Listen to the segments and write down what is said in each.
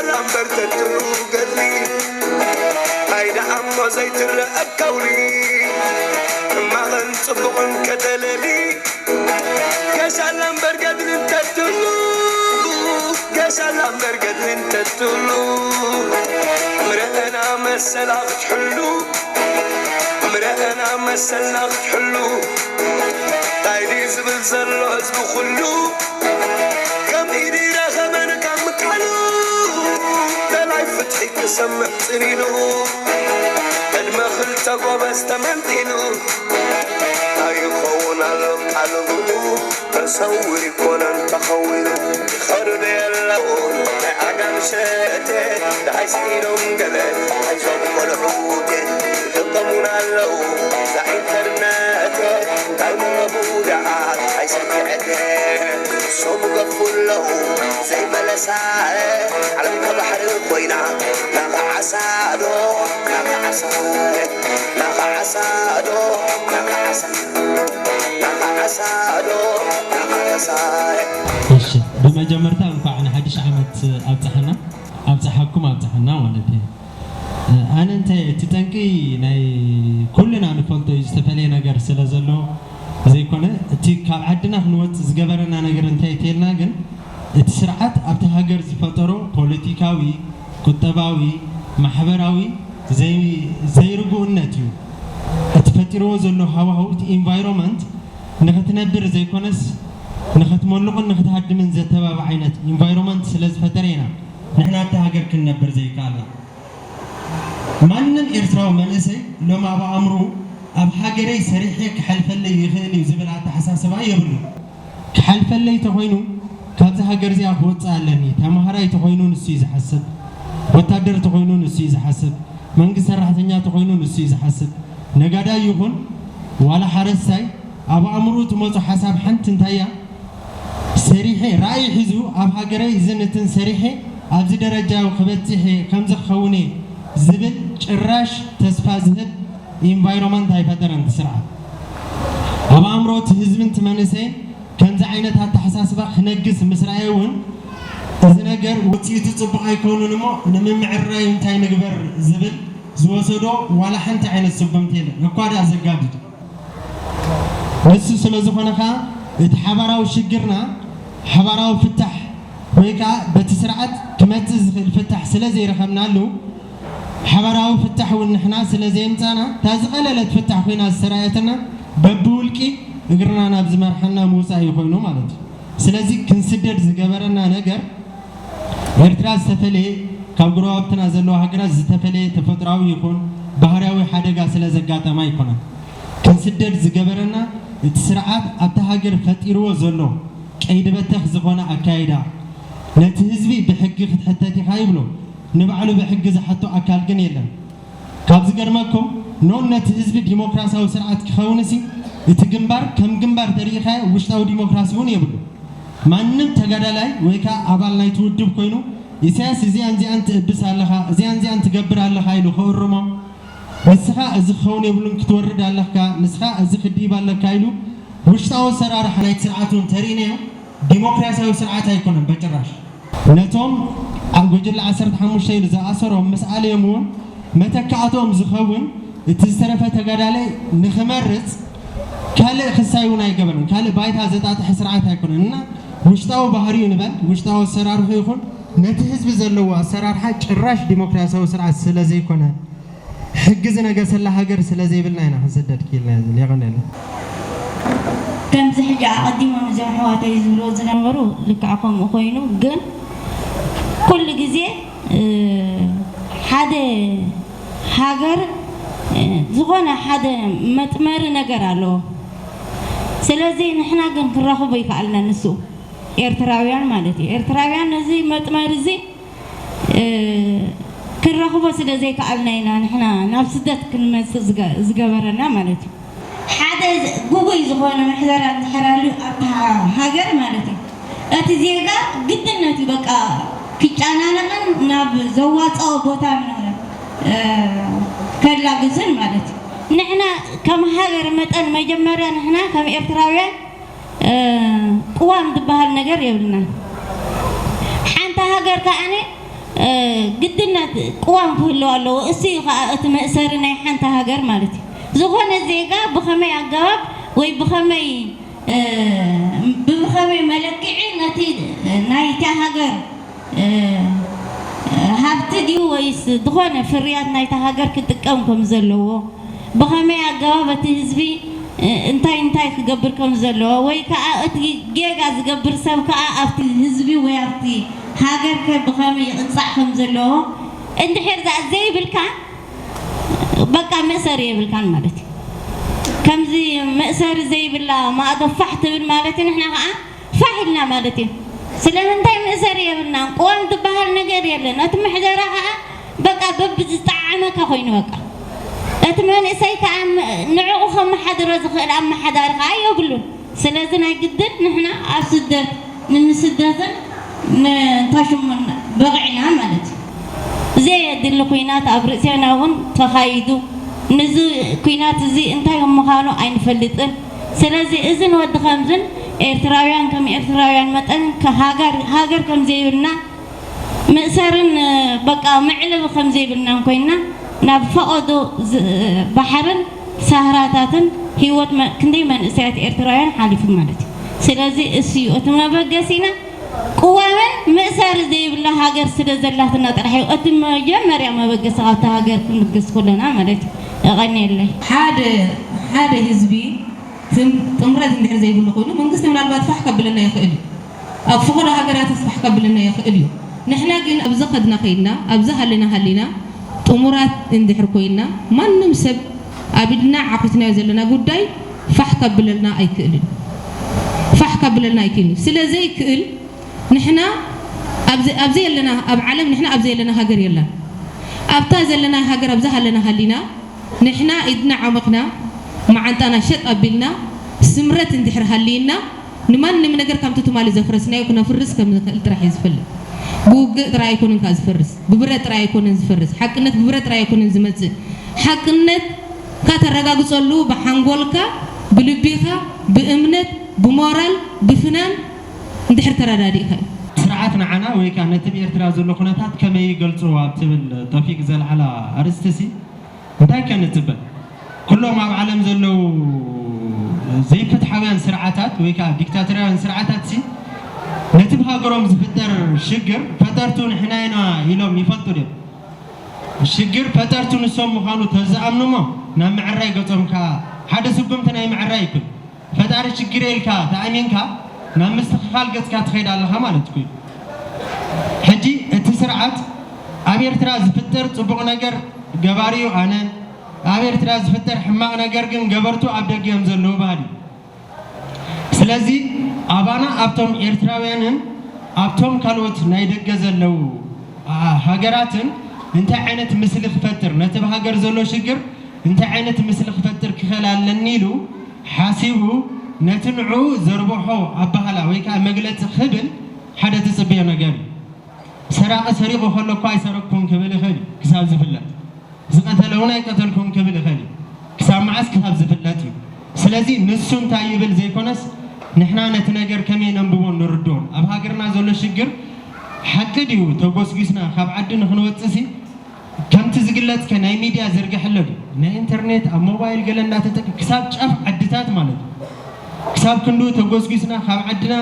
ኣምበር ተትሉ ገድሊ፣ እንታይ ደኣ እሞ ዘይትረአ ከውሊ፣ ሕማቕን ጽቡቕን ከተለሊ፣ ገሻላ እምበር ገድሊ እንተትሉ፣ ገሻላ እምበር ገድሊ እንተትሉ፣ ምረአና መሰላ ክትሕሉ፣ ምረአና መሰልና ክትሕሉ፣ እንታይ ድዩ ዝብል ዘሎ ህዝቢ ኩሉ፣ ከም ኢድ ይረኸበን ካብ ምክሓሉ፣ ደላይ ፍትሒ ክሰምዕ ጽን ኢሉ፣ ዕድመ ክልተ ጎበዝ ተመንጢሉ፣ ኣይኸውን ኣሎ ቃሉ ብኡ፣ ተሰዊሩ ይኮነን ተኸዊሉ፣ ይኸዱ ዶ የለዉ ናይ ዓጋም ሸተ፣ ደሓይ ስኢኖም ገለ፣ ኣይዞም ቆልዑ ግን ይጥቀሙና ኣለዉ፣ እዛ ኢንተርነት፣ እንታይ ምረቡ ደኣ፣ ኣይሰምዕን። ሶም ገፉ ኣለዉ ዘይመለሳ፣ ዓለም ከባሕሪ ኮይና፣ ናኻ ዓሳ ዶ፣ ናኻ ዓሳ፣ ናኻ ዓሳ ዶ፣ ናኻ ዓሳ፣ ናኻ ዓሳ ዶ፣ ናኻ ዓሳ። እሺ፣ ብመጀመርታ እንኳዕ ንሓድሽ ዓመት ኣብፀሐና፣ ኣብፀሐኩም፣ ኣብፀሐና ማለት እዩ። ኣነ እንታይ እቲ ጠንቂ ናይ ኩልና ንፈልጦ እዩ፣ ዝተፈለየ ነገር ስለ ዘሎ ዘይኮነ፣ እቲ ካብ ዓድና ክንወፅእ ዝገበረና ነገር እንታይ ተልና ግን፣ እቲ ስርዓት ኣብቲ ሃገር ዝፈጠሮ ፖለቲካዊ፣ ቁጠባዊ፣ ማሕበራዊ ዘይ-፣ ዘይርጉእነት እዩ። እቲ ፈጢርዎ ዘሎ ሃዋህው፣ እቲ ኢንቫይሮንመንት ንኽትነብር ዘይኮነስ ንኽትመልቑን ንኽትሃድምን ዘተባብዕ ዓይነት ኢንቫይሮንመንት ስለ ዝፈጠረ ኢና ንሕና ኣብቲ ሃገር ክንነብር ዘይከኣልና። ማንም ኤርትራዊ መንእሰይ ሎም ኣብ ኣእምርኡ ኣብ ሃገረይ ሰሪሐ ክሓልፈለይ ይኽእል እዩ ዝብል ኣተሓሳስባ የብሉን። ክሓልፈለይ ተኾይኑ ካብዚ ሃገር እዚኣ ክወፅእ ኣለኒ። ተምሃራይ ተኾይኑ ንሱ እዩ ዝሓስብ፣ ወታደር ተኾይኑ ንሱ እዩ ዝሓስብ፣ መንግስቲ ሰራሕተኛ ተኾይኑ ንሱ እዩ ዝሓስብ። ነጋዳይ ይኹን ዋላ ሓረስታይ ኣብ ኣእምርኡ ትመፁ ሓሳብ ሓንቲ እንታይ እያ? ሰሪሐ ራእይ ሒዙ ኣብ ሃገረይ እዝን እትን ሰሪሐ ኣብዚ ደረጃ ክበፅሕ እየ፣ ከምዚ ክኸውን እየ ዝብል ጭራሽ ተስፋ ዝህብ ኢንቫይሮመንት ኣይፈጠረን እቲ ስርዓት። ኣብ ኣእምሮ እቲ ህዝብን እቲ መንእሰይን ከምዚ ዓይነት ኣተሓሳስባ ክነግስ ምስ ረኣየ እውን እዚ ነገር ውፅኢቱ ፅቡቕ ኣይከውንን እሞ ንምምዕራዩ እንታይ ንግበር ዝብል ዝወሰዶ ዋላ ሓንቲ ዓይነት ስጉምቲ የለን፣ እኳ ደኣ ዘጋድድ። ንሱ ስለ ዝኾነ ኸኣ እቲ ሓባራዊ ሽግርና ሓባራዊ ፍታሕ ወይ ከኣ በቲ ስርዓት ክመጽእ ዝኽእል ፍታሕ ስለ ዘይረኸብናሉ፣ ሓባራዊ ፍታሕ እውን ንሕና ስለ ዘየምጻና፣ እታ ዝቐለለት ፍታሕ ኮይና ዝተራእየትና በብውልቂ እግርና ናብ ዝመርሓና ምውጻእ እዩ ኮይኑ ማለት እዩ። ስለዚ ክንስደድ ዝገበረና ነገር ኤርትራ ዝተፈለየ ካብ ጎረባብትና ዘለዋ ሃገራት ዝተፈለየ ተፈጥራዊ ይኹን ባህርያዊ ሓደጋ ስለ ዘጋጠማ ኣይኮነን። ክንስደድ ዝገበረና እቲ ስርዓት ኣብታ ሃገር ፈጢርዎ ዘሎ ቀይዲ በተኽ ዝኾነ ኣካይዳ፣ ነቲ ህዝቢ ብሕጊ ክትሕተት ኢኻ ይብሎ፣ ንባዕሉ ብሕጊ ዝሓቶ ኣካል ግን የለን። ካብ ዝገርመኩም ኖን ነቲ ህዝቢ ዲሞክራሲያዊ ስርዓት ክኸውንሲ እቲ ግንባር ከም ግንባር ተሪኢኻዮ ውሽጣዊ ዲሞክራሲ እውን የብሉ። ማንም ተጋዳላይ ወይ ከዓ ኣባል ናይቲ ውድብ ኮይኑ ኢሳያስ እዚኣን እዚኣን ትእብስ ኣለኻ፣ እዚኣን እዚኣን ትገብር ኣለኻ ኢሉ ክእርሞ፣ ንስኻ እዚ ክኸውን የብሉን ክትወርድ ኣለካ፣ ንስኻ እዚ ክድይብ ኣለካ ኢሉ ውሽጣዊ ኣሰራርሓ ናይቲ ስርዓት እውን ተሪእናዮ ዲሞክራሲያዊ ስርዓት ኣይኮነን በጭራሽ። ነቶም ኣብ ጉጅለ ዓሰርተ ሓሙሽተ ኢሉ ዝኣሰሮም ምስ ኣልዮም እውን መተካእቶም ዝኸውን እቲ ዝተረፈ ተጋዳላይ ንኽመርጽ ካልእ ክሳይ እውን ኣይገበረን። ካልእ ባይታ ዘጣጥሐ ስርዓት ኣይኮነን እና ውሽጣዊ ባህሪኡ ንበል፣ ውሽጣዊ ኣሰራርሑ ይኹን ነቲ ህዝቢ ዘለዎ ኣሰራርሓ ጭራሽ ዲሞክራሲያዊ ስርዓት ስለ ዘይኮነ ሕጊ ዝነገሰላ ሃገር ስለ ዘይብልና ኢና ክንስደድ ክኢልና። የቐንየልና። ከምዚ ሕጂ ኣቐዲሞም እዞም ኣሕዋተይ ዝብልዎ ዝነበሩ ልክዕ ከምኡ ኮይኑ፣ ግን ኩሉ ግዜ፣ እ፣ ሓደ ሃገር፣ እ፣ ዝኾነ ሓደ መጥመሪ ነገር ኣለዎ። ስለዚ ንሕና ግን ክንረኽቦ ይከኣልና ንሱ ኤርትራውያን ማለት እዩ። ኤርትራውያን ነዚ መጥመሪ እዚ እ፣ ክንረኽቦ ስለ ዘይከኣልና ኢና ንሕና ናብ ስደት ክንመጽእ ዝገ-፣ ዝገበረና ማለት እዩ። ሓደ ዝ-፣ ግጉይ ዝኾነ ምሕደራ እንድሕር ኣልዩ ኣብታ ሃገር ማለት እዩ፣ እቲ ዜጋ ግድነት እዩ በቃ ክጨናነቕን ናብ ዘዋጽኦ ቦታ ን-፣ እ፣ ከላግስን ማለት እዩ። ንሕና ከም ሃገር መጠን መጀመርያ ንሕና ከም ኤርትራውያን እ፣ ቅዋም ዝበሃል ነገር የብልናን። ሓንቲ ሃገር ከኣነ ግድነት ቅዋም ክህልዎ ኣለዎ። እሱ እዩ ከዓ እቲ መእሰሪ ናይ ሓንቲ ሃገር ማለት እዩ። ዝኾነ ዜጋ ብኸመይ ኣገባብ ወይ ብኸመይ ብኸመይ መለክዒ ነቲ ናይታ ሃገር ሃብቲ ድዩ ወይስ ዝኾነ ፍርያት ናይታ ሃገር ክጥቀም ከም ዘለዎ፣ ብኸመይ ኣገባብ እቲ ህዝቢ እንታይ እንታይ ክገብር ከም ዘለዎ፣ ወይ ከዓ እቲ ጌጋ ዝገብር ሰብ ከዓ ኣብቲ ህዝቢ ወይ ኣብቲ ሃገር ከ ብኸመይ ይቕፃዕ ከም ዘለዎ እንድሕር ዘይብልካ፣ በቃ መእሰሪ የብልካን ማለት እዩ። ከምዚ መእሰሪ ዘይብላ ማእዶ ፋሕ ትብል ማለት እዩ። ንሕና ከዓ ፋሕ ኢልና ማለት እዩ። ስለምንታይ መእሰሪ የብልናን? ቅዋም ዝበሃል ነገር የለን። እቲ ምሕደራ ከዓ በቃ በብዝጠዓመካ ኮይኑ በቃ እቲ መንእሰይ ከዓ ንዕኡ ከመሓድሮ ዝኽእል ኣመሓዳሪ ከዓ የብሉን። ስለዚ ናይ ግድን ንሕና ኣብ ስደት ንምስደትን ንታሽሙን በቕዕና ማለት እዩ። ዘየድሊ ኩናት ኣብ ርእሴና እውን ተኻይዱ። ንዚ ኩናት እዚ እንታይ ምዃኑ ኣይንፈልጥን። ስለዚ እዝን ወዲ ከምዝን ኤርትራውያን ከም ኤርትራውያን መጠን ሃገር ከም ዘይብልና ምእሰርን በቃ መዕለቢ ከም ዘይብልናን ኮይንና ናብ ፈቐዶ ባሕርን ሳህራታትን ህይወት ክንደይ መንእሰያት ኤርትራውያን ሓሊፉ ማለት እዩ። ስለዚ እሱ እዩ እቲ መበገሲና። ቅዋምን ምእሳር ዘይብላ ሃገር ስለ ዘላትና ጥራሕ እዩ እቲ መጀመርያ መበገሲ ካብታ ሃገር ክንብገስ ከለና ማለት እዩ። የቐንየለይ። ሓደ ሓደ ህዝቢ ጥምረት እንድሕር ዘይብሉ ኮይኑ መንግስቲ ምናልባት ፋሕ ከብለና ይኽእል እዩ። ኣብ ፈቐዶ ሃገራት ፋሕ ከብለና ይኽእል እዩ። ንሕና ግን ኣብዚ ከድና ከይድና ኣብዚ ሃለና ሃሊና ጥሙራት እንድሕር ኮይና ማንም ሰብ ኣብ ኢድና ዓኺትናዮ ዘለና ጉዳይ ፋሕ ከብለልና ኣይክእልን። ፋሕ ከብለልና ኣይክእልን። ስለ ዘይክእል ንሕና ኣብ ዘየለና ኣብ ዓለም ንሕና ኣብ ዘየለና ሃገር የላን። ኣብታ ዘለና ሃገር ኣብዛ ሃለና ሃሊና ንሕና ኢድና ዓመኽና መዓንጣና ሸጥ ኣቢልና ስምረት እንድሕር ሃልይና ንማንም ነገር ከምቲ ትማሊ ዘፍረስናዮ ክነፍርስ ከም ንኽእል ጥራሕ እዩ ዝፈልጥ። ብውግእ ጥራይ ኣይኮነን ከኣ ዝፈርስ፣ ብብረት ጥራይ ኣይኮነን ዝፈርስ። ሓቅነት ብብረት ጥራይ ኣይኮነን ዝመጽእ። ሓቅነት ካተረጋግጸሉ ብሓንጎልካ፣ ብልቢኻ፣ ብእምነት፣ ብሞራል፣ ብፍናን እንድሕር ተረዳዲእካ እዩ። ስርዓት ንዓና ወይ ከኣ ነቲ ብኤርትራ ዘሎ ኩነታት ከመይ ይገልጽዎ ኣብ ትብል ቶፊቅ ዘልዓላ ኣርእስቲ ሲ እንታይ ከ ንጽበ? ኩሎም ኣብ ዓለም ዘለዉ ዘይፍትሓውያን ስርዓታት ወይ ከኣ ዲክታቶርያውያን ስርዓታት ሲ ነቲ ብሃገሮም ዝፍጠር ሽግር ፈጠርቱ ንሕና ኢና ኢሎም ይፈልጡ ድዮም? ሽግር ፈጠርቱ ንሶም ምዃኑ ተዝኣምኑ እሞ ናብ ምዕራይ ገጾም ከኣ ሓደ ስጉምቲ ናይ ምዕራይ ይኩን። ፈጣሪ ችግር ኢልካ ተኣሚንካ ናብ ምስትኽኻል ገጽካ ትኸይድ ኣለኻ ማለት እዩ። ሕጂ እቲ ስርዓት ኣብ ኤርትራ ዝፍጠር ጽቡቕ ነገር ገባሪኡ ኣነ፣ ኣብ ኤርትራ ዝፍጠር ሕማቕ ነገር ግን ገበርቱ ኣብ ደገ እዮም ዘለዉ በሃሊ። ስለዚ ኣባና ኣብቶም ኤርትራውያንን ኣብቶም ካልኦት ናይ ደገ ዘለዉ ሃገራትን እንታይ ዓይነት ምስሊ ክፈጥር ነቲ ብሃገር ዘሎ ሽግር እንታይ ዓይነት ምስሊ ክፈጥር ክኽእል ኣለኒ ኢሉ ሓሲቡ ነቲ ንዕኡ ዘርብሖ ኣባህላ ወይ ከዓ መግለፂ ክብል ሓደ ትፅበዮ ነገር እዩ። ሰራቂ ሰሪቑ ከሎ እኳ ኣይሰረቅኩን ክብል ይኽእል እዩ ክሳብ ዝፍለጥ፣ ዝቐተለ እውን ኣይቀተልኩን ክብል ይኽእል እዩ ክሳብ መዓስ ክሳብ ዝፍለጥ እዩ። ስለዚ ንሱ እንታይ ይብል ዘይኮነስ ንሕና ነቲ ነገር ከመይ ነንብቦን ንርድኦን ኣብ ሃገርና ዘሎ ሽግር ሓቂ ድዩ ተጎስጒስና ካብ ዓዲ ንክንወፅእ ሲ ከምቲ ዝግለጽ ከ ናይ ሚድያ ዝርግሐ ኣሎ ድዩ? ናይ ኢንተርኔት ኣብ ሞባይል ገለ እንዳተጠቅ ክሳብ ጫፍ ዓድታት ማለት እዩ። ክሳብ ክንድኡ ተጎስጒስና ካብ ዓድና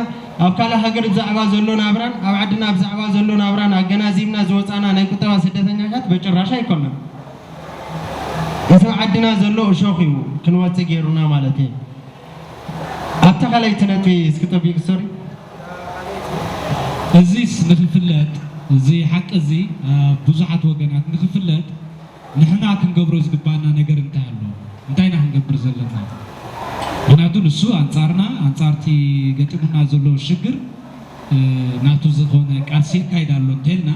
ኣብ ካልእ ሃገር ብዛዕባ ዘሎ ናብራን ኣብ ዓድና ብዛዕባ ዘሎ ናብራን ኣገናዚብና ዝወጻና ናይ ቁጠባ ስደተኛታት በጭራሽ ኣይኮናን። እዚ ኣብ ዓድና ዘሎ እሾኽ እዩ ክንወጽእ ገይሩና ማለት እዩ። ኣብታ ካልኣይቲ ነጥቢ እስኪ ጠቢቅ ሶሪ። እዚስ ንክፍለጥ እዚ ሓቂ እዚ ኣብ ብዙሓት ወገናት ንክፍለጥ ንሕና ክንገብሮ ዝግባኣና ነገር እንታይ ኣሎ? እንታይ ኢና ክንገብር ዘለና? ምክንያቱ ንሱ ኣንፃርና ኣንፃርቲ ገጢሙና ዘሎ ሽግር ናቱ ዝኾነ ቃልሲ ይካይድ ኣሎ እንተልና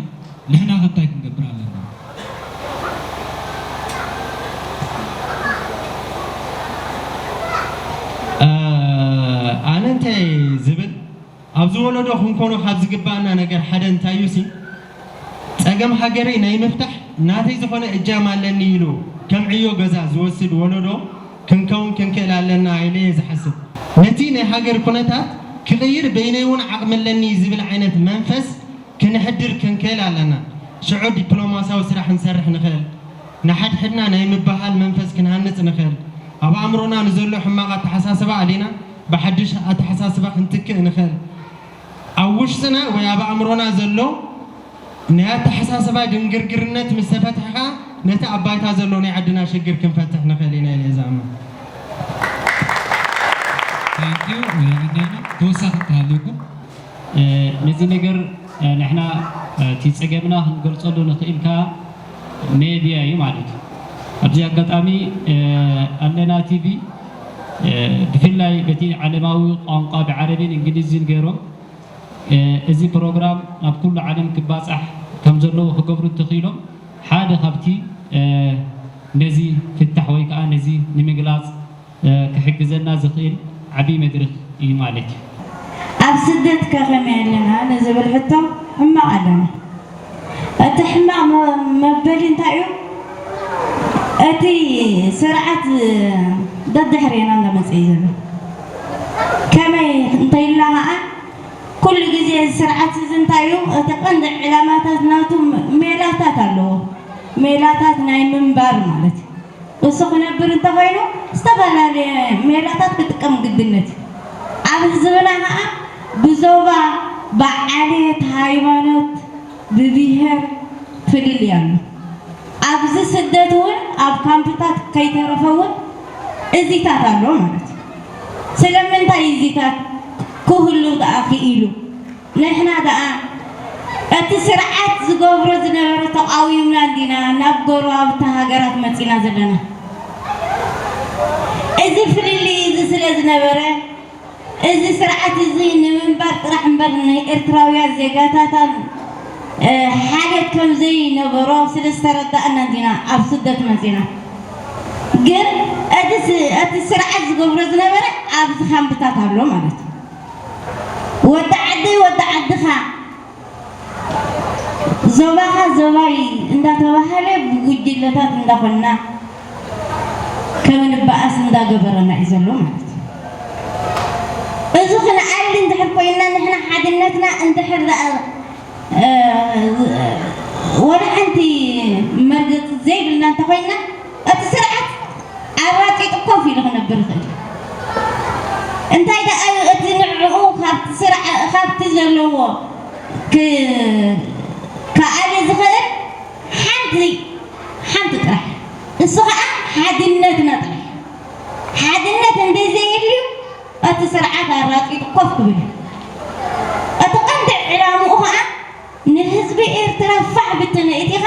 ንሕና ከ እንታይ ክንገብር ኣለና? ኣነ እንታይ ዝብል ኣብዚ ወለዶ ክንኮኖ ካብ ዝግባኣና ነገር ሓደ እንታይ እዩ ሲ ፀገም ሃገረይ ናይ ምፍታሕ ናተይ ዝኾነ እጃም ኣለኒ ኢሉ ከም ዕዮ ገዛ ዝወስድ ወለዶ ክንከውን ክንክእል ኣለና ኢለ እየ ዝሓስብ። ነቲ ናይ ሃገር ኩነታት ክቕይር በይነይ እውን ዓቕሚ ኣለኒ ዝብል ዓይነት መንፈስ ክንሕድር ክንክእል ኣለና። ሽዑ ዲፕሎማስያዊ ስራሕ ክንሰርሕ ንኽእል። ንሓድሕድና ናይ ምብህሃል መንፈስ ክንሃንጽ ንኽእል። ኣብ ኣእምሮና ንዘሎ ሕማቕ ኣተሓሳስባ ኣሊና ብሓድሽ ኣተሓሳስባ ክንትክእ ንኽእል። ኣብ ውሽጥና ወይ ኣብ ኣእምሮና ዘሎ ናይ ኣተሓሳስባ ድንግርግርነት ምስ ተፈትሐ ኸኣ ነቲ ኣብ ባይታ ዘሎ ናይ ዓድና ሽግር ክንፈትሕ ንኽእል ኢና ኢለ እየ ዝኣምን። Thank you። ተወሳኺ እንተሃልዩኩም። ነዚ ነገር ንሕና እቲ ጸገምና ክንገልጸሉ ንኽእል ከኣ ሜድያ እዩ ማለት እዩ። ኣብዚ ኣጋጣሚ ኣለና ቲቪ ብፍላይ በቲ ዓለማዊ ቋንቋ ብዓረብን እንግሊዝን ገይሮም እዚ ፕሮግራም ናብ ኩሉ ዓለም ክባጻሕ ከም ዘለዎ ክገብሩ እንተኽኢሎም ሓደ ካብቲ ነዚ ፍታሕ ወይ ከዓ ነዚ ንምግላጽ ክሕግዘና ዝኽእል ዓብዪ መድረኽ እዩ ማለት እዩ። ኣብ ስደት ከ ከመይ ኣለና ንዝብል ሕቶ ሕማቕ ኣለና። እቲ ሕማቕ መበሊ እንታይ እዩ? እቲ ስርዓት ደድሕሬና እንዳመፀ እዩ ዘሎ። ከመይ እንተይልና ከዓ ኩሉ ግዜ እዚ ስርዓት እዚ እንታይ እዩ? እቲ ቀንዲ ዕላማታት ናቱ ሜላታት ኣለዎ። ሜላታት ናይ ምንባር ማለት እዩ። እሱ ክነብር እንተኾይኑ ዝተፈላለየ ሜላታት ክጥቀም ግድነት እዩ። ኣብ ህዝብና ከዓ ብዞባ፣ ብዓሌት፣ ሃይማኖት፣ ብብሄር ፍልልይ ኣሎ። ኣብዚ ስደት እውን ኣብ ካምፕታት ከይተረፈ እውን እዚታት ኣሎ ማለት እዩ። ስለምንታይ እዚታት ክህሉ ደኣ ክኢሉ? ንሕና ደኣ እቲ ስርዓት ዝገብሮ ዝነበረ ተቓዊምና እንዲና ናብ ጎረባብቲ ሃገራት መጺና ዘለና። እዚ ፍልልይ እዚ ስለ ዝነበረ እዚ ስርዓት እዚ ንምንባር ጥራሕ እምበር ንኤርትራውያን ዜጋታታን ሓልዮት ከም ዘይነበሮ ስለ ዝተረዳእና እንዲና ኣብ ስደት መጺና። ግን እቲ ስርዓት ዝገብሮ ዝነበረ ኣብዚ ካምፕታት ኣሎ ማለት እዩ። ወዲ ዓደይ ወዲ ዓድኻ ዞባኻ ዞባይ እንዳተባሃለ ብጉጅለታት እንዳኾንና ከም ንበኣስ እንዳገበረና እዩ ዘሎ ማለት እዩ። እዚ ክንኣሊ እንድሕር ኮይንና ንሕና ሓድነትና እንድሕር ደኣ ወላ ሓንቲ መርገፂ ዘይብልና እንተኾይንና እቲ ስርዓት ኣራጢጡ ኮፍ ኢሉ ክነብር ይኽእል እዩ። እንታይ ደኣ እቲ ንዕኡ ካብቲ ስርዓ ካብቲ ዘለዎ ክኣሊ ዝኽእል ሓንቲ ሓንቲ ጥራሕ እሱ ከዓ ሓድነትና ጥራሕ። ሓድነት እንተዘይህልዩ እቲ ስርዓት ኣራጢጡ ኮፍ ክብል እዩ። እቲ ቀንዲ ዕላምኡ ከዓ ንህዝቢ ኤርትራ ፋሕ ብትን እቲኻ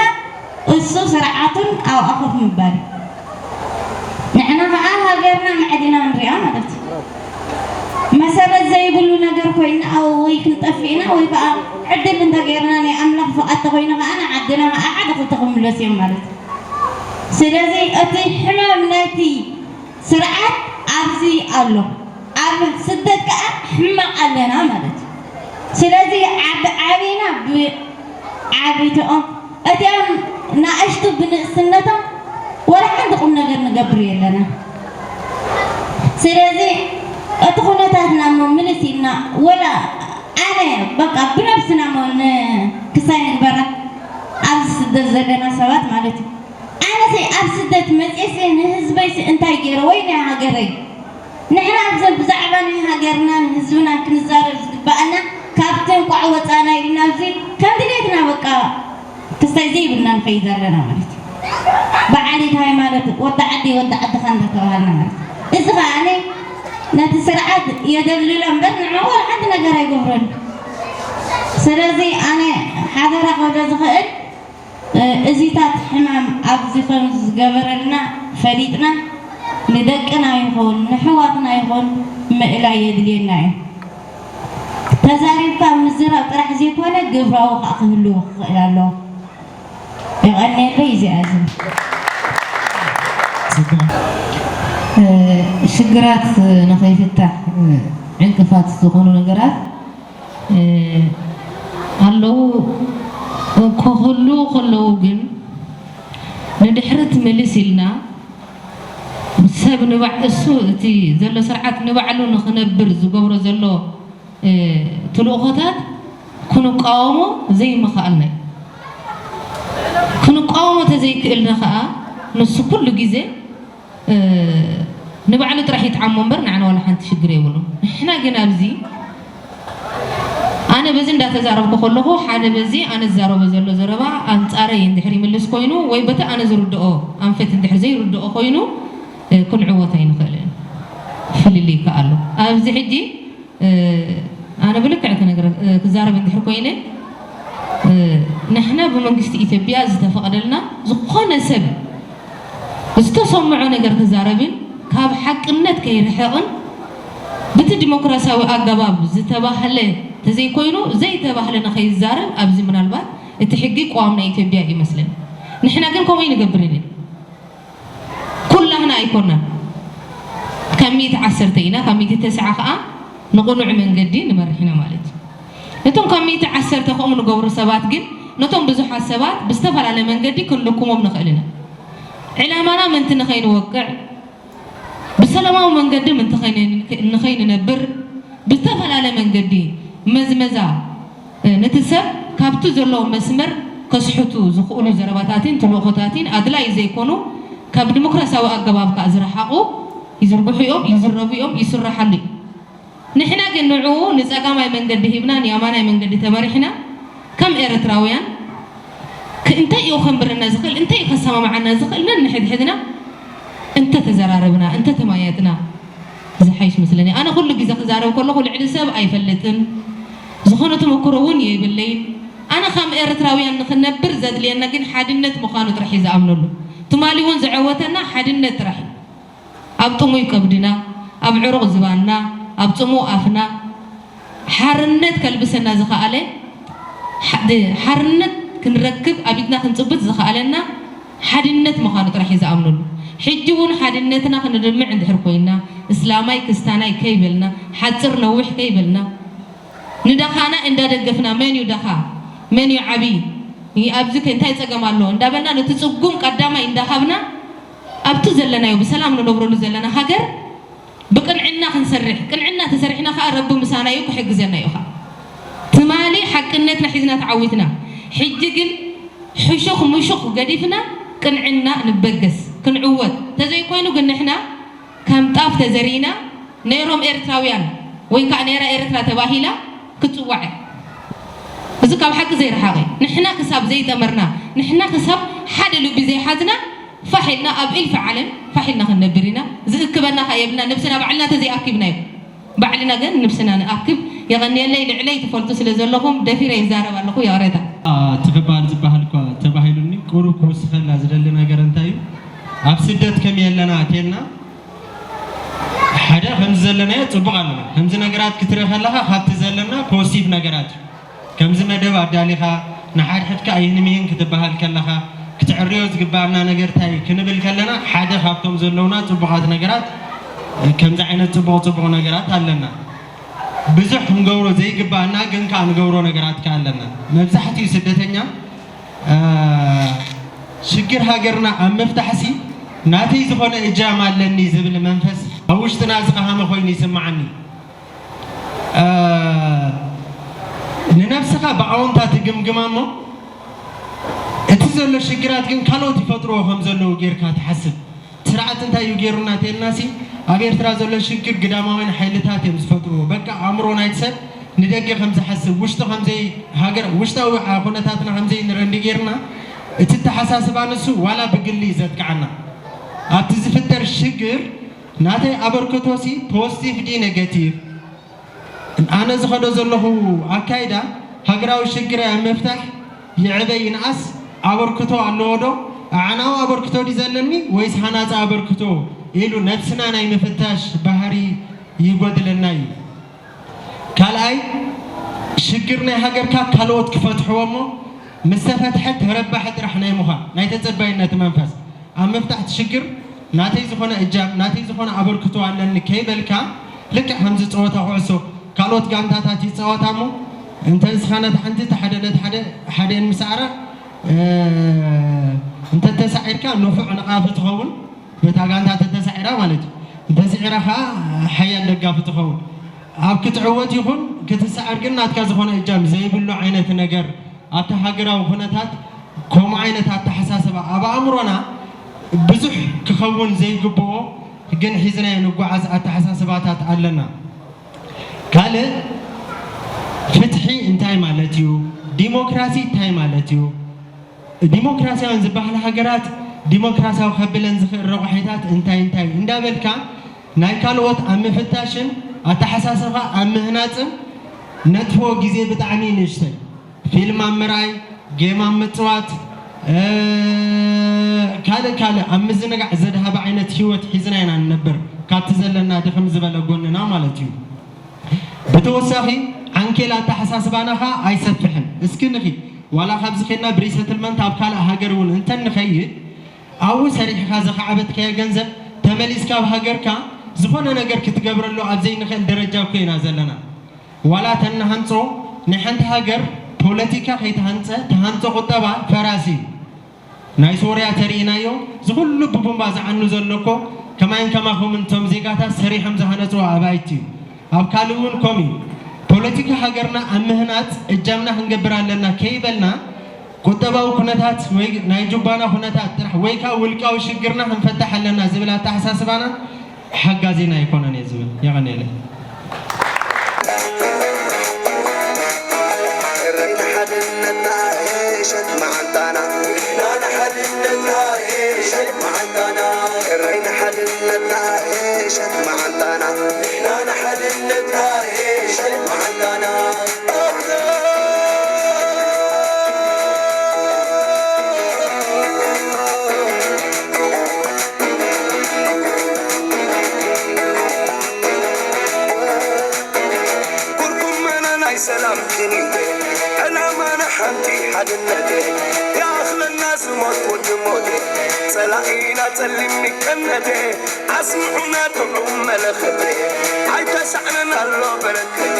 እሱ ስርዓቱን ኣብኣ ኮፍ ምባል እዩ። ንሕና ከዓ ሃገርና ማዕዲና ንሪኣ ማለት እዩ። መሰረት ዘይብሉ ነገር ኮይና ወይ ክንጠፍእ ኢና ወይ ከዓ ዕድል እንተገይርና ናይ ኣምላኽ ፍቓድ ተኮይኑ ከዓ ንዓድና ከዓ ሓደ ክልተ ክምለሱ እዮም ማለት እዩ። ስለዚ እቲ ሕማም ናይቲ ስርዓት ኣብዚ ኣሎ። ኣብ ስደት ከዓ ሕማቕ ኣለና ማለት እዩ። ስለዚ ዓብ ዓቢና ብዓቢትኦም እቲኦም ንኣሽቱ ብንእስነቶም ወላ ሓንቲ ቁም ነገር ንገብር የለና። ስለዚ እቲ ኩነታትና ምልስ ኢልና ወላ ኣነ በቃ ብነብስና ሞ ክሳይ ንግበራ ኣብዚ ስደት ዘለና ሰባት ማለት እዩ። ኣነሲ ኣብ ስደት መፅየሲ ንህዝበይሲ እንታይ ገይረ ወይ ናይ ሃገረይ ንሕና ኣብዚ ብዛዕባ ናይ ሃገርናን ህዝብናን ክንዛረብ ዝግበኣና ካብቲ እንቋዕ ወፃና ኢልና ኣብዚ ከም ድሌትና በቃ ክስታይ ዘይብልና ንኸይድ ዘለና ማለት እዩ። ብዓሌት ሃይማኖት ወዲ ዓዲ ወዲ ዓድኻ እንዳተባሃልና ማለት እዩ። እዚ ከዓኒ ነቲ ስርዓት የደልሎ እምበር ንዕኡ ወላ ሓንቲ ነገር ኣይገብሮን። ስለዚ ኣነ ሓደራ ክብሎ ዝኽእል እዚታት ሕማም ኣብዚ ከም ዝገበረልና ፈሊጥና ንደቅና ይኹን ንሕዋትና ይኹን ምእላይ የድልየና እዩ። ተዛሪብካ ምዝራብ ጥራሕ ዘይኮነ ግብራዊ ከዓ ክህልዎ ክኽእል ኣለዎ። የቐንየለይ እዚኣ እዚ ሽግራት ንኸይፍታሕ ዕንቅፋት ዝኾኑ ነገራት ኣለዉ ክህልዉ ከለዉ ግን ንድሕሪት ምልስ ኢልና ሰብ ንባዕ እሱ እቲ ዘሎ ስርዓት ንባዕሉ ንኽነብር ዝገብሮ ዘሎ ተልእኾታት ክንቃወሞ ዘይምኽኣልና እዩ። ክንቃወሞ ተዘይክእልና ከዓ ንሱ ኩሉ ግዜ ንባዕሉ ጥራሕ ይጥዓሞ እምበር ንዓና ዋላ ሓንቲ ሽግር የብሉን። ንሕና ግን ኣብዚ ኣነ በዚ እንዳተዛረብኩ ከለኹ ሓደ በዚ ኣነ ዝዛረቦ ዘሎ ዘረባ ኣንጻረይ እንድሕር ይምልስ ኮይኑ ወይ በቲ ኣነ ዝርድኦ ኣንፈት እንድሕር ዘይርድኦ ኮይኑ ክንዕወት ኣይንኽእልን። ፍልልይ ከኣሎ ኣብዚ ሕጂ ኣነ ብልክዕ ክነግረ ክዛረብ እንድሕር ኮይነ ንሕና ብመንግስቲ ኢትዮጵያ ዝተፈቐደልና ዝኾነ ሰብ ዝተሰምዖ ነገር ክዛረብን ካብ ሓቅነት ከይርሕቕን ብቲ ዲሞክራሲያዊ ኣገባብ ዝተባህለ ተዘይኮይኑ ዘይተባህለ ንኸይዛረብ ኣብዚ ምናልባት እቲ ሕጊ ቅዋም ናይ ኢትዮጵያ እዩ ይመስለኒ። ንሕና ግን ከምኡ ይንገብር ኢለን ኩላህና ኣይኮናን። ካብ ሚእቲ ዓሰርተ ኢና፣ ካብ ሚእቲ ተስዓ ከዓ ንቕኑዕ መንገዲ ንመርሕ ኢና ማለት እዩ። ነቶም ካብ ሚእቲ ዓሰርተ ከምኡ ንገብሩ ሰባት ግን ነቶም ብዙሓት ሰባት ብዝተፈላለየ መንገዲ ክንልኩሞም ንኽእል ኢና። ዕላማና ምእንቲ ንኸይንወቅዕ ብሰላማዊ መንገዲ ምእንቲ ንኸይንነብር ብዝተፈላለየ መንገዲ መዝመዛ ነቲ ሰብ ካብቲ ዘለዎ መስመር ከስሕቱ ዝኽእሉ ዘረባታትን ትልእኾታትን ኣድላይ ዘይኮኑ ካብ ዲሞክራሲያዊ ኣገባብ ከዓ ዝረሓቑ ይዝርግሑ እዮም፣ ይዝረቡ እዮም፣ ይስረሓሉ እዩ። ንሕና ግን ንዕኡ ንፀጋማይ መንገዲ ሂብና ንያማናይ መንገዲ ተመሪሕና ከም ኤርትራውያን እንታይ እዩ ከንብረና ዝኽእል እንታይ እዩ ከሰማምዓና ዝኽእል ነንሕድሕድና እንተተዘራረብና እንተተማየጥና ዝሓይሽ መስለኒ። ኣነ ኩሉ ግዜ ክዛረብ ከለኹ ልዕሊ ሰብ ኣይፈልጥን፣ ዝኾነ ተመክሮ እውን የብለይን። ኣነ ከም ኤርትራውያን ንኽነብር ዘድልየና ግን ሓድነት ምዃኑ ጥራሕ እዩ ዝኣምነሉ። ትማሊ እውን ዝዐወተና ሓድነት ጥራሕ እዩ። ኣብ ጥሙይ ከብድና፣ ኣብ ዕሩቕ ዝባንና፣ ኣብ ጽሙው ኣፍና ሓርነት ከልብሰና ዝኸኣለ ሓርነት ክንረክብ ኣብ ኢድና ክንጽብት ዝኸኣለና ሓድነት ምዃኑ ጥራሕ እዩ ዝኣምነሉ። ሕጂ እውን ሓድነትና ክንድምዕ እንድሕር ኮይንና እስላማይ ክስታናይ ከይበልና ሓጽር ነዊሕ ከይበልና ንደኻና እንዳደገፍና መን እዩ ደኻ መን እዩ ዓብዪ ኣብዚ እንታይ ጸገም ኣሎ እንዳበልና ነቲ ጽጉም ቀዳማይ እንዳሃብና ኣብቲ ዘለናዮ ብሰላም ንነብረሉ ዘለና ሃገር ብቅንዕና ክንሰርሕ ቅንዕና ተሰሪሕና ከዓ ረቢ ምሳና እዩ ክሕግዘና እዩ ከዓ ትማሊ ሓቅነትና ሒዝና ተዓዊትና ሕጂ ግን ሕሹኽ ምሹኽ ገዲፍና ቅንዕና ንበገስ ክንዕወት ተዘይኮይኑ ግን ንሕና ከም ጣፍ ተዘሪእና ነይሮም ኤርትራውያን ወይ ከዓ ነይራ ኤርትራ ተባሂላ ክትፅዋዕ እዚ ካብ ሓቂ ዘይረሓቐ ንሕና ክሳብ ዘይጠመርና ንሕና ክሳብ ሓደ ልቢ ዘይሓዝና ፋሕ ኢልና ኣብ እልፊ ዓለም ፋሕ ኢልና ክንነብር ኢና። ዝእክበና ከ የብልና ነብስና ባዕልና ተዘይኣኪብናዮ ባዕልና ግን ንብስና ንኣክብ። የቐንየለይ ልዕለይ ትፈልጡ ስለ ዘለኹም ደፊረ ይዛረብ ኣለኹ። ይቕሬታ። ትኽባል ዝበሃል እኳ ተባሂሉኒ ቁሩብ ክውስኸላ ዝደሊ ነገር እንታይ እዩ ኣብ ስደት ከም የለና ኣትየልና ሓደ ከምዚ ዘለናዮ ፅቡቕ ኣለና ከምዚ ነገራት ክትርኢ ከለኻ ካብቲ ዘለና ፖዚቲቭ ነገራት እዩ ከምዚ መደብ ኣዳሊኻ ንሓድሕድካ ኣይህንምሂን ክትበሃል ከለኻ ክትዕርዮ ዝግበኣና ነገር እንታይ እዩ ክንብል ከለና ሓደ ካብቶም ዘለውና ፅቡቓት ነገራት ከምዚ ዓይነት ፅቡቕ ፅቡቕ ነገራት ኣለና ብዙሕ ክንገብሮ ዘይግበኣና ግን ከዓ ንገብሮ ነገራት ከዓ ኣለና መብዛሕትኡ ስደተኛ ሽግር ሃገርና ኣብ ምፍታሕሲ ናተይ ዝኾነ እጃም ኣለኒ ዝብል መንፈስ ኣብ ውሽጥና ዝቐሃመ ኮይኑ ይስምዓኒ። ንነብስኻ ብኣወንታ ትግምግማ እሞ እቲ ዘሎ ሽግራት ግን ካልኦት ይፈጥርዎ ከም ዘለዉ ጌርካ ትሓስብ። ስርዓት እንታይ እዩ ጌሩና ተልናሲ ኣብ ኤርትራ ዘሎ ሽግር ግዳማውያን ሓይልታት እዮም ዝፈጥርዎ። በቃ ኣእምሮ ናይቲ ሰብ ንደገ ከም ዝሓስብ ውሽጡ ከምዘይ ሃገር ውሽጣዊ ኩነታትና ከምዘይ ንረዲ ጌርና እቲ ተሓሳስባ ንሱ ዋላ ብግሊ ዘጥቅዓና ኣብቲ ዝፍጠር ሽግር ናተይ ኣበርክቶሲ ፖስቲቭ ዲ ኔጋቲቭ ኣነ ዝኸዶ ዘለኹ ኣካይዳ ሃገራዊ ሽግረይ ኣብ ምፍታሕ ይዕበ ይንኣስ ኣበርክቶ ኣለዎ ዶ ኣዕናዊ ኣበርክቶ ድዩ ዘለኒ ወይስ ሃናፂ ኣበርክቶ ኢሉ ነብስና ናይ ምፍታሽ ባህሪ ይጎድለና እዩ። ካልኣይ ሽግር ናይ ሃገርካ ካልኦት ክፈትሕዎ እሞ ምስ ተፈትሐ ተረባሒ ጥራሕ ናይ ምዃን ናይ ተፀባይነት መንፈስ ኣብ ምፍታሕ እቲ ሽግር ናተይ ዝኾነ እጃም ናተይ ዝኾነ ኣበርክቶ ኣለኒ ከይበልካ ልክዕ ከምዚ ፀወታ ኩዕሶ ካልኦት ጋንታታት ይፃወታ እሞ እንተ ንስኻ ነቲ ሓንቲ እቲ ሓደ ነቲ ሓደ ሓደን ምስ ኣረ እንተተሳዒርካ ንፉዕ ንቓፊ ትኸውን በታ ጋንታ ተተሳዒራ ማለት እዩ እንተስዒራ ከዓ ሓያል ደጋፊ ትኸውን ኣብ ክትዕወት ይኹን ክትሰዓር ግን ናትካ ዝኾነ እጃም ዘይብሉ ዓይነት ነገር ኣብቲ ሃገራዊ ኩነታት ከምኡ ዓይነት ኣተሓሳስባ ኣብ ኣእምሮና ብዙሕ ክኸውን ዘይግብኦ ግን ሒዝናዮ ንጓዓዝ ኣተሓሳስባታት ኣለና። ካልእ፣ ፍትሒ እንታይ ማለት እዩ? ዲሞክራሲ እንታይ ማለት እዩ? ዲሞክራሲያውን ዝበሃላ ሃገራት ዲሞክራሲያዊ ከብለን ዝኽእል ረቑሒታት እንታይ እንታይ እንዳበልካ ናይ ካልኦት ኣብ ምፍታሽን ኣተሓሳስባ ኣብ ምህናፅን ነጥፍኦ ግዜ ብጣዕሚ ንእሽተይ። ፊልም ኣብ ምርኣይ፣ ጌም ኣብ ምፅዋት፣ ካልእ ካልእ ኣብ ምዝንጋዕ ዘድሃበ ዓይነት ህይወት ሒዝና ኢና ንነብር፣ ካብቲ ዘለና ድኽም ዝበለ ጎንና ማለት እዩ። ብተወሳኺ ዓንኬል ኣተሓሳስባና ኸዓ ኣይሰፍሕን። እስኪ ንኺድ ዋላ ካብዚ ኬድና ብሪሰትልመንት ኣብ ካልእ ሃገር እውን እንተንኸይድ ኣብኡ ሰሪሕኻ ዘኻዕበትካዮ ገንዘብ ተመሊስካ ኣብ ሃገርካ ዝኾነ ነገር ክትገብረሉ ኣብ ዘይንኽእል ደረጃ እኮ ኢና ዘለና። ዋላ ተንሃንጾ ናይ ሓንቲ ሃገር ፖለቲካ ከይተሃንጸ ተሃንጾ ቁጠባ ፈራሲ እዩ። ናይ ሶርያ ተርእናዮ ዝኹሉ ብቡምባ ዝዓኑ ዘሎ እኮ ከማይን ከማኹምን እቶም ዜጋታት ሰሪሖም ዝሃነጽዎ ኣባይቲ እዩ። ኣብ ካልእ እውን ከምኡ እዩ። ፖለቲካ ሃገርና ኣብ ምህናጽ እጃምና ክንገብር ኣለና ከይበልና ቁጠባዊ ኩነታት ወይ ናይ ጁባና ኩነታት ጥራሕ ወይ ከዓ ውልቃዊ ሽግርና ክንፈትሕ ኣለና ዝብል ኣተሓሳስባና ሓጋዜና ኣይኮነን እየ ዝብል። የቐንየለይ። ኩርኩመና ናይ ሰላም ክንደ ዕላማና ሓንቲ ሓድነተ ይኣኽለና ዝሞት ወዲ ሞተ ጸላኢና ጸሊም ምቀነተ ኣስምዑና ጥዑም መለኸተ ኣይተሳዕነን ኣሎ በረከተ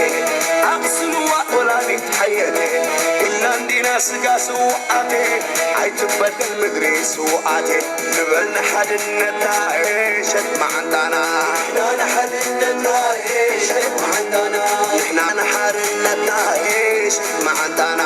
ኣቕስንዋ ወላዲት ሓየተ ኩልና እንዲና ስጋ ስውዓተ ኣይትበደል ምድሪ ስውዓተ ንበል ንሓድነትና ሸት መዓንታና ንሕና ንሓድነትና ሸት መዓንታና ንሕና ንሓድነትና ሸት መዓንታና